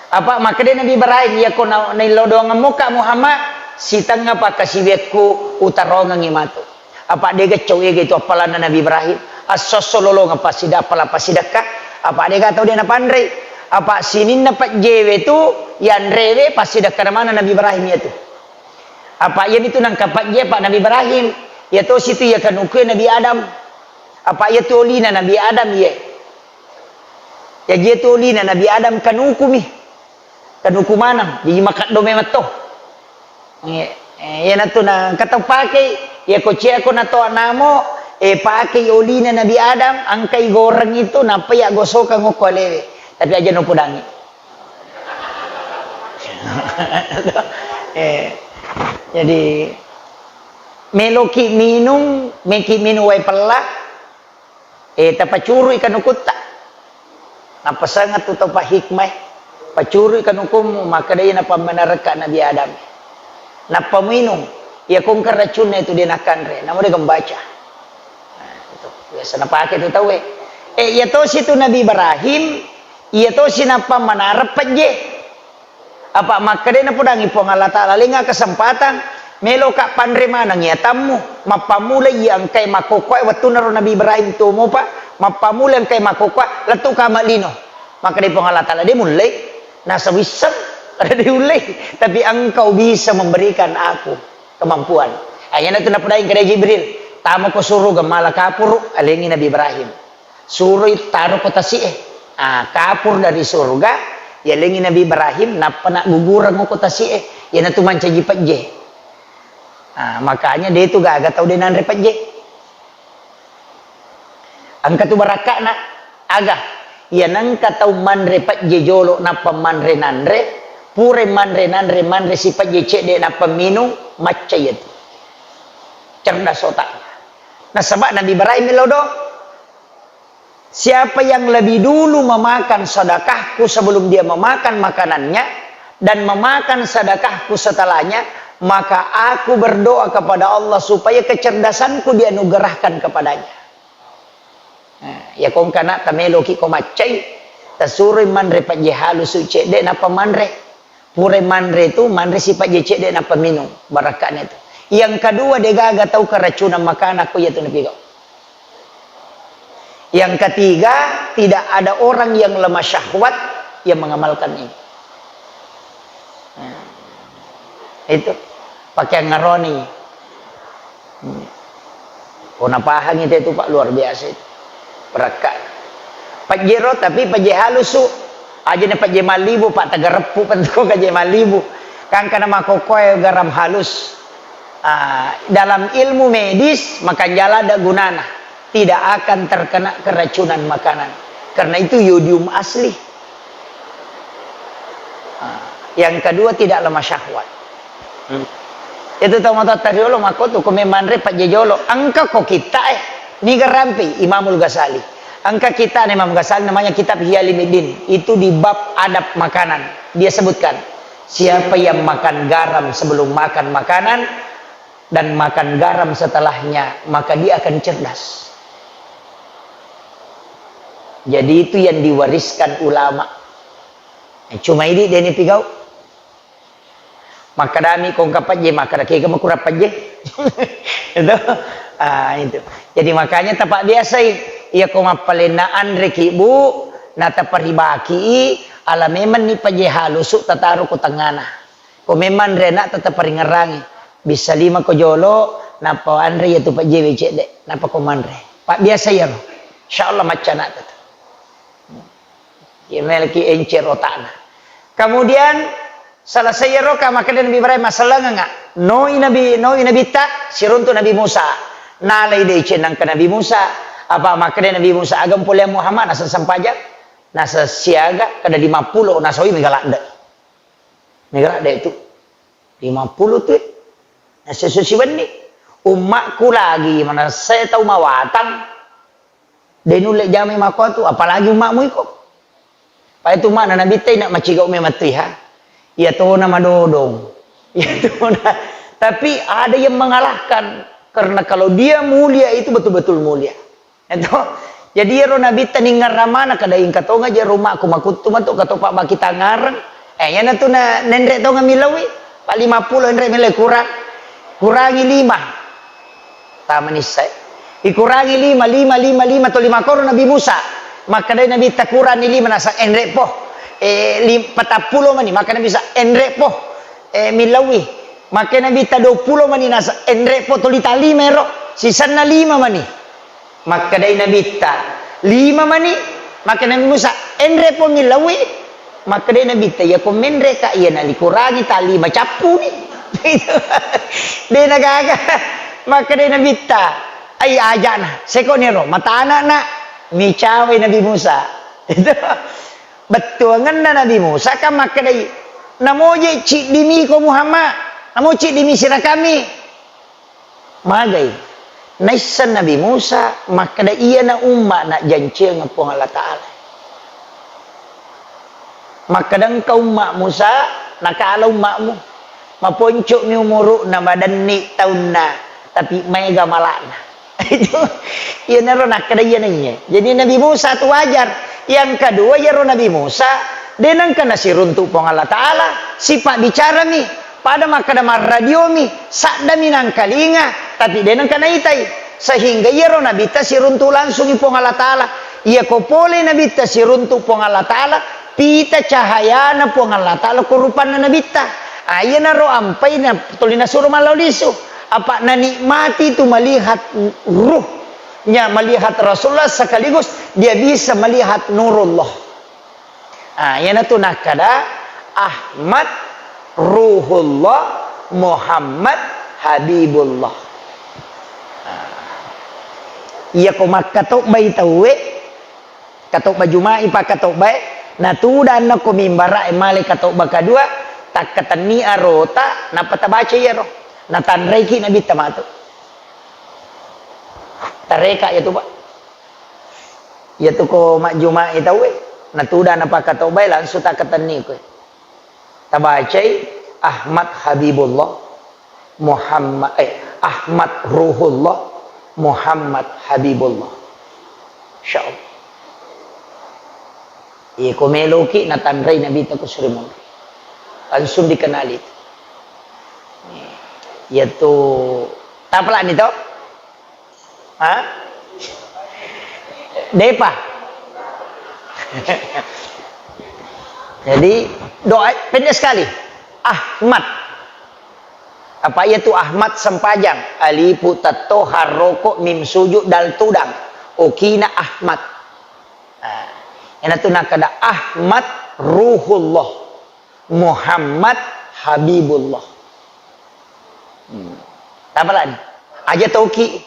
Apa makkedai Nabi Ibrahim, "Iyako na-, naillau doangemmuka Muhammad, sitengnga pakkasiwiakku utarongengngi matu." Apa dega cau ega itu appalanna Nabi Ibrahim? Esso-esso lolongeng passida-, appalang passidekka. Apa dega tau de napanrei? Apa sininna pejjewe tu yanrewe passidekka mana Nabi Ibrahim iyatu. Apa iyamitu nangka pejje, apa Nabi Ibrahim, iya tosi tu iya kanukue Nabi Adam. Apa iyatu olina Nabi Adam iye. Jaji iyatu olina Nabi Adam kanukumi. Kanuku maneng, jaji makaddo memetto. Eh, eh, iyanatu na engka tau pakei, iyako ciako natoa namo, eh, pakei olina Nabi Adam, engkai goreng itu, nappa iya gosokang okko alewe. Tapi aja nopodangi. Eh, jadi, meloki minung Meki minung wae pella, eh, tapacurui kanukutta. Napasengeng tu tau pahikmai, pacurui kanukummu, makkedai napammenarekka Nabi Adam. Nappa muinung, iya kongka racunna itu de nakanre, namo de gembaca. Nah, itu biasa napake tu tauwe. Eh, iya tosi tu Nabi Ibrahim, iya tosi napammenareng pejje. Apa makkedai napodangi Puang Allah Ta'ala, lenga kesempatan, meloka panre maneng iya tammu, mappamula iya engkai makkokkoe wettunna ro Nabi Ibrahim tuo mopa, mappamula engkai makkokkoe, lettu kama lino. Makkedai Puang Allah Ta'ala, de mullei, nasa wisseng, de ullei, tapi engkau bisa memberikan aku kemampuan. Ayyana tu napodangi kedai Jibril, tamako suruga mala kapuru, alengi Nabi Ibrahim. Suroi taro ko tasi'e. Ah, kapur dari surga, yalengi Nabi Ibrahim, nappa naggugureng ko tasi'e. Iyanatu mancaji pejje. Ah, makanya de tu gaga tau de nanre pejje. Engka tu barakka'na, aga. Iya nengka tau manre pejje jolo nappa manre nanre, pura manre nanre, manre si pejje cedde nappa minung, macca iyatu. Cerdas otaknya. Nasaba Nabi Ibrahim lo do. Siapa yang lebih dulu memakan sedekahku sebelum dia memakan makanannya, dan memakan sedekahku setelahnya, maka aku berdoa kepada Allah supaya kecerdasanku dianugerahkan kepadanya. Nah, iya kongka na tameloki ko maccai, tasuroi manre pejje halusu cedde nappa manre. Pura manre tu, manre si pejje cedde nappa minung, barakka'na itu. Yang kedua, degaga tau keracunan makanan ko iyatu napigau. Yang ketiga, tidak ada orang yang lemah syahwat yang mengamalkan ini. Nah, itu pakai ngaroni. Hmm. Ko napahangi te tu, Pak, luar biasa itu. Perakka. Pajero, tapi pajje halusu. Aja na pajje malibu, Pak, tagareppu pentu pajje malibu. Kan kana makokoe garam halus. Ah, dalam ilmu medis, makanjala ada gunana. Tidak akan terkena keracunan makanan. Karena itu yodium asli. Ah, yang kedua, tidak lemah syahwat. Hmm. Itu tau matoatta riolo makko tu, ko memanre pajje jolo. Engka ko kitta, eh, niga rampe Imamul Ghazali. Engka kitta Imam Ghazali namanya kitab Ihya Ulumuddin. Itu di bab adab makanan. Dia sebutkan, siapa yang makan garam sebelum makan makanan dan makan garam setelahnya, maka dia akan cerdas. Jadi itu yang diwariskan ulama. Eh, cuma ini dia ni pigau. Makkadami ko engka pajje, makkada kega makurang pajje. Itu. Ah, itu. Jadi makanya tapabbiasai, iya ko mappalenna anreki, Bu, nataparibaki, ala memenni pajje halusu tataro ko tengana. Ko memanre anakta taparingerangi. Bisa lima ko jolo, nappa anre iya tu pajje we cedde, nappa ko manre. Pabbiasa iyaro. Insyaallah macca anakta tu. Iya melki encer otakna. Kemudian, selesai iyaro ka makkeda Nabi Ibrahim, masellengenga. Noi Nabi, noi Nabitta, siruntu Nabi Musa. Nalai deceng nangka Nabi Musa. Apa makkeda Nabi Musa, aga mpoleang Muhammad, naseng sempajang, naseng siaga, kada lima puluh, nasoi mega ladde. Mega ladde tu. Lima puluh tu. Naseng susi wenni. Ummakku lagi, manessai tau mawatang. De nulle jamai makkotu, apalagi umma'mu iko. Pada tu mana Nabitta ina macigau memang tu, ha. Iya tona madodong. Iya tona. Tapi ada yang mengalahkan. Karena kalau dia mulia itu betul-betul mulia. Itu. Jadi iyaro Nabitta ningngarramana kada ingka tonga je rumahku makuttu matu katopa baki tangareng. Eh, iyana tu na nenre tonga milawi. Pa lima puluh enre milai kurang. Kurangi lima. Tama nissai. Ikurangi lima, lima, lima, lima, to lima koro Nabi Musa. Makkedai Nabitta, "Kuranni lima," nasa, "Enre po." Eh, lim-, patappulo mani, maka Nabi sa, "Enre po." Eh, millaui. Maka Nabitta, "Duappulo mani," nasa, "Enre po," tuli ta lima ero. Sisanna lima mani. Makkedai Nabitta, "Lima mani." Maka Nabi Musa, "Enre po," millaui. Makkedai Nabitta, "Iya ko menreka, iya nalikurangi ta lima cappuni." De nagaga. Makkedai Nabitta, "Ai ajana, seko niro, matana na." Micawai Nabi Musa. Itu bettuangenna Nabi Musa kan makkedai, "Namoje ciddimi ko Muhammad, namo ciddimi sirakami." Magai. Naisseng Nabi Musa makkeda, "Iyana umma'na jancengeng Puang Allah Ta'ala." Makkeda engka umma' Musa, nakala umma'mu. Maponco'mi umuru'na, madenni taunna, tapi maega mala'na. Itu, iyanaro nakkeda iyana iye. Jadi Nabi Musa tu wajar. Yang kedua, iyaro Nabi Musa, de nengka nasiruntu Puang Allah Ta'ala, sipabbicarami, pada makkeda marradiomi, saddami nangkalinga, tapi de nengka naitai. Sehingga iyaro Nabitta siruntu langsungi Puang Allah Ta'ala. Iyako pole Nabitta siruntu Puang Allah Ta'ala, pita cahayana Puang Allah Ta'ala ko rupanna Nabitta. Ah, iyanaro ampai na tuli nasuro mallau lisu. Apa nanikmati tu melihat ruhnya, melihat Rasulullah sekaligus dia bisa melihat nurullah. Ah, iyanatu nakkeda Ahmad Ruhullah Muhammad Habibullah. Ah. Iyako makkatobbai tauwe, katobba Juma'i pakkatobbae, natudanna ko mimbara e male katobba kadua, takkatenni arota, nappa tabaca iyaro. Natanraiki Nabitta matu. Tareka iyatu, Pak. Iyatu ko majjuma'i tauwe, natuda napakkatobbae langsung takkatenni koe. Tabacai Ahmad Habibullah, Muhammad, eh, Ahmad Ruhullah, Muhammad Habibullah. Insyaallah. Iya, ko meloki natanrai Nabitta ko suri monri. Langsung dikenali. Iyatu, tapalani to? Ha? Depa. Jadi, doa pendek sekali. Ahmad. Apa iyatu Ahmad sempajang? Alifu tetto, ha roko, mim sujud, dal tudang. Okina Ahmad. Nah, iyanatu nakkeda Ahmad Ruhullah. Muhammad Habibullah. Hmm. Tapalani? Aja toki.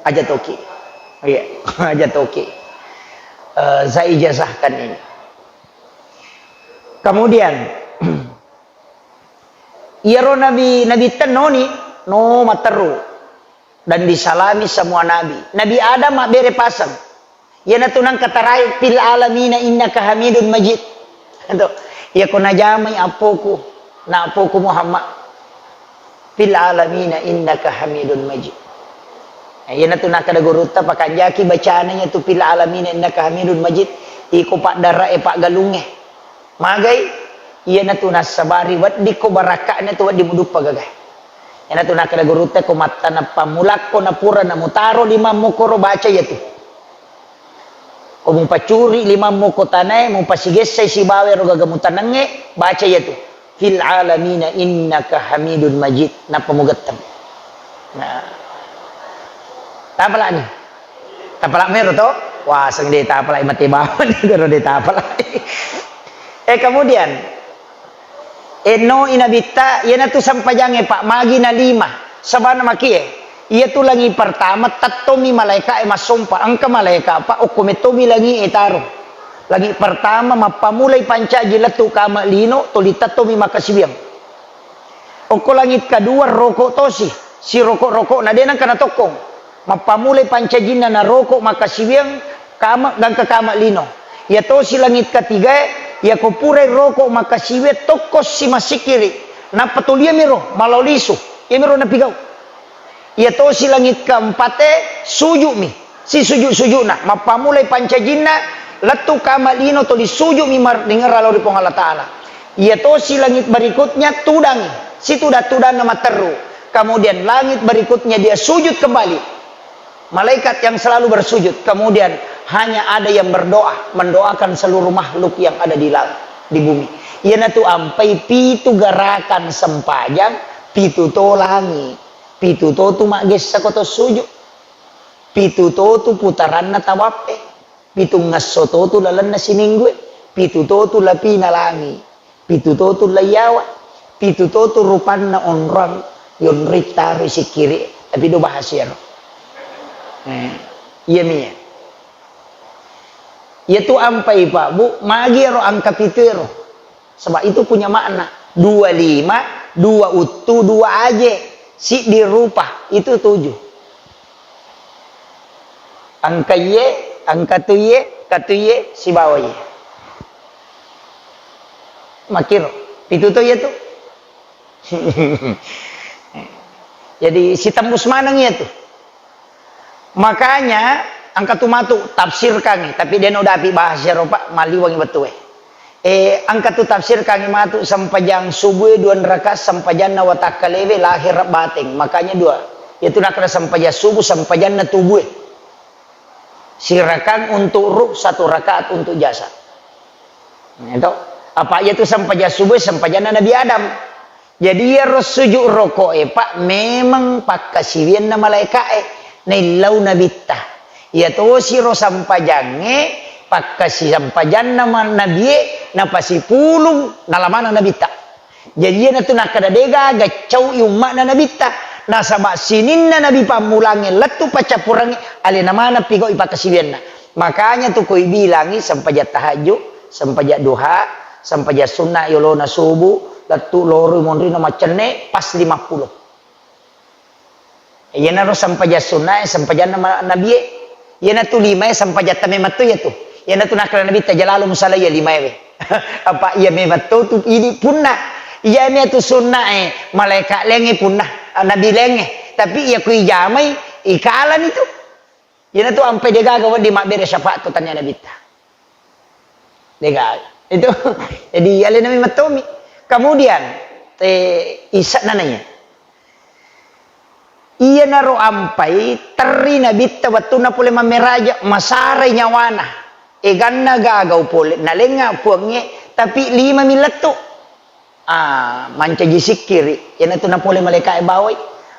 Aja toki. Iya, aja toki. Eh, saya ijazahkan ini. Kemudian, iyaro nabi, nabi tennoni, no matteru. Dan disalami semua nabi. Nabi Adam mabbere paseng. Iyanatu nengka tarae, "Fil alamina innaka hamidun majid." Ento, iyako najamai appoku, na appoku Muhammad. "Fil alamina innaka hamidun majid." Nah, iyanatu nakkeda gurutta, pakanjaki bacana iyatu "Fil alamina innaka hamidun majid", iko paddara'e paggalungnge. Magai? Iyanatu nassabari weddikko barakka'na tu wedding muduppa gagae. Iyanatu nakkeda gurutta, ko mattaneng pammulakko napura namutaro limammu koro, baca iyatu. Ko mupacuri limammu ko tanae, mupasigessai sibawa ero gaga mutanengnge, baca iyatu. Fil alamina innaka hamidun majid. Nappa mugetteng. Nah. Tapalani. Tapala mero to? Wah, seng de tapalai mate bawang, de tapalai. Eh, kemudian, enno i Nabitta, iyanatu sempajangnge, Pak, magi na lima. Sabana makie, iyatu langi pertama, tettomi malaeka e massompa. Engka malaeka, Pak, okko mettomi langi e taro. Langi pertama, mappamulai pancaji lettu kama lino, tuli tettomi makkasiwiang. Okko langit kadua roko tosi, siroko-rokona de nengka natokkong. Mappamulai pancajinna naroko makkasiwiang kama, gangka kama lino. Iya tosi langit katigae, iyako purai roko makkasiwiang tokko si massikkiri, nappa tuli iyamiro malao lisu, iyamiro napigau. Iya tosi langit keempate, sujumi. Sisujud-sujudna, mappamulai pancajinna, lettu kama lino tuli sujumi mar-, ringerra lao ri Puang Allah Ta'ala. Iya tosi langit berikutnya tudangi, situda-tudanna matteru. Kemudian langit berikutnya dia sujud kembali. Malaikat yang selalu bersujud. Kemudian hanya ada yang berdoa, mendoakan seluruh makhluk yang ada di langit, di bumi. Iyanatu ampai pitu gerakan sempajang, pitu to langi, pitu to tu maggessa ko to sujud. Pitu to tu putaranna tawappe, pitungngesso to tu lalenna siminggue, pitu to tu lapina langi, pitu to tu laiyawa, pitu to tu rupanna onrong, yonroi taroi sikkiri, tapi do bahasa iyaro. Eh, iya mi. Iyatu ampai Pak Bu, magi ero angka pitu ero. Sebab itu punya makna. Dua lima, dua uttu, dua aje. Siddi rupa, itu tujuh. Engka iye, engka tu iye, engka tu iye, sibawa iye. Makkiro, pitu to iya tu. Jadi, sitembus maneng iya tu. Makanya, engka tu matu tafsirkangngi, tapi de' naudapi bahasa ero, Pak, maliwangngi wettu e. Eh, engka tu tafsirkangngi matu sempajang subuh e dua rakaat sempajanna watakkalewe lahir bateng. Makanya dua. Yaitu nakkeda sempajang subuh, sempajanna tubuh e. Sirakang untuk ruh, satu rakaat untuk jasad. Itu. Apa iya tu sempajang subuh, sempajanna Nabi Adam. Jadi iyaro sujud roko e, Pak, memang pakkasiwianna malaeka e naillau nabitta. Iya tosi ro sempajangnge pakkasi sempajanna ma-, nabi e napasipulung nalamana nabitta. Jadi iyanatu nakkeda de' gaga cau'i umma'na nabitta. Nasaba' sininna nabi pammulangnge lettu paccappurengnge alena maneng pigau'i pakkasiwianna. Makanya tu koi bilangi sempajang tahajud, sempajang duha, sempajang sunna yolona subuh, lettu loroi monrino maccenne pas lima puluh. Iyanaro sempajang sunnae, sempajanna ma-, nabie. Iyanatu limae sempajatta memetto iyatu. Iyanatu nakkeda nabitta, "Jalalu musalaiya limaewe." Apa iya memetto tu idi punna. Iyami atu sunnae, malaeka lengnge punna, nabi lengnge. Tapi iya kui jamai, ikalani tu. Iyanatu ampai degaga wedding mabbere syafaat tu tania nabitta. Degaga. Itu. Jadi alena memettomi. Kemudian, eh, isa nananya. Iyanaro ampai terri nabitta wettunna pole mammeraja, masarai nyawana. Eganna gagau pole, nalengnga puangnge, tapi lima mi lettu. Ah, mancaji sikkiri, iyanatu napole malaeka e bawai.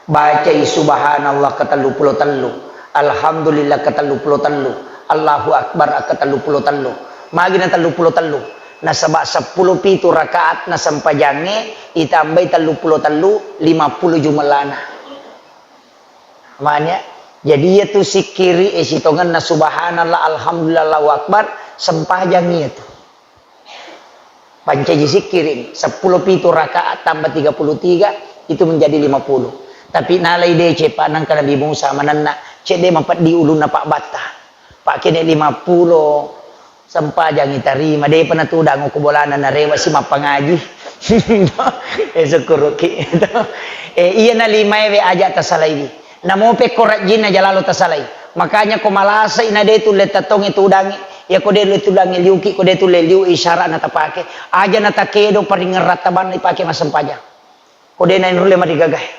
Bacai subhanallah ketellu pulo tellu, alhamdulillah ketellu pulo tellu, Allahu akbar ketellu pulo tellu. Magi na tellu pulo tellu? Nasaba seppulo pitu rakaat na sempajangnge, itambai tellu pulo tellu, lima puluh jumellana. Mania, jadi iyatu sikkiri e sitongenna subhanallah, alhamdulillah, Allahu akbar, sempajang iyatu. Pancaji sikkiri, seppulo pitu rakaat tambah tiga puluh tiga, itu menjadi lima puluh. Tapi nalai dece, Pak, nangka Nabi Musa manenna, cedde mapeddi ulunna pabbatta. Pak, kene lima puluh, Sempajangi tarima, depa natudang ko bolana narewa si mappangaji. Eh, sukkuruki. Eh, iya na limaewe aja tasalaiwi. Namo pekko rajinna jalalo tasalai. Makanya ko malasai na de tulle tatongi tudangi. Ya ko de tulle tudangi liuki, ko de tulle liu isyarat na tapake. Aja na takedo paringerrang tabanna ipake massempajang. Ko de na inrulle marigagae.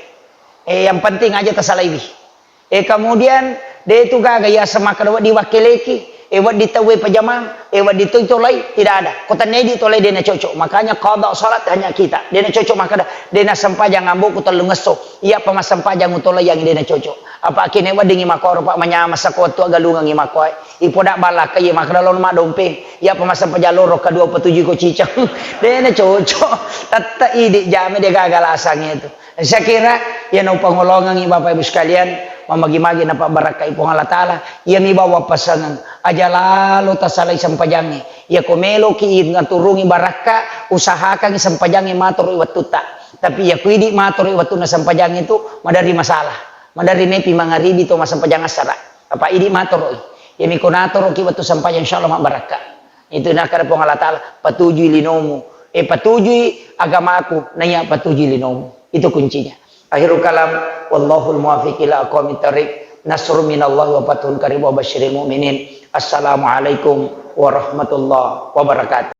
Eh, yang penting aja tasalaiwi. Eh, kemudian, de tu gaga yaseng makkeda wedding wakkeleki, eh, wedding tauwe pajamang, eh, wedding tu tolai, tidak ada. Ko tennedi tolai de na cocok. Makanya qada salat hanya kita. De na cocok makkeda, de na sempajang amboku tellungesso. Iya pa massempajang utolai yang de na cocok. Apa kene weddingi makoro, Pak, manyameng sako wettu aggalungengi makkoe. Ipoda ballakka iya makkeda lono maddompeng. Iya pa massempajang loro kedua petuju ko ciceng. De na cocok. Tette idi jame de gaga lasang itu. Saya kira, iya naupangolongengi Bapak Ibu sekalian, mamagi-magi napabbarakkai Puang Allah Ta'ala, iya mi bawa pasangeng, aja lalo tasalai sempajangnge. Iya ko meloki ngaturungi barakka, usahakangi sempajangnge matoro i wettutta. Tapi iya ko idi matoro i wettunna sempajangnge tu, madari masalah. Madari mepi mangaribi to massempajang assara. Apa idi matoro i. Iya mi ko natoroki wettu sempajang, insya Allah mabbarakka. Itu nakkeda Puang Allah Ta'ala, patujui linomu. Eh, patujui agamaku, naiya patujui linomu. Itu kuncinya. Akhirul kalam, wallahul muwaffiq ila aqwamit thariq. Nasrun minallahi wa fathun qarib wa basyiril mu'minin. Assalamualaikum warahmatullahi wabarakatuh.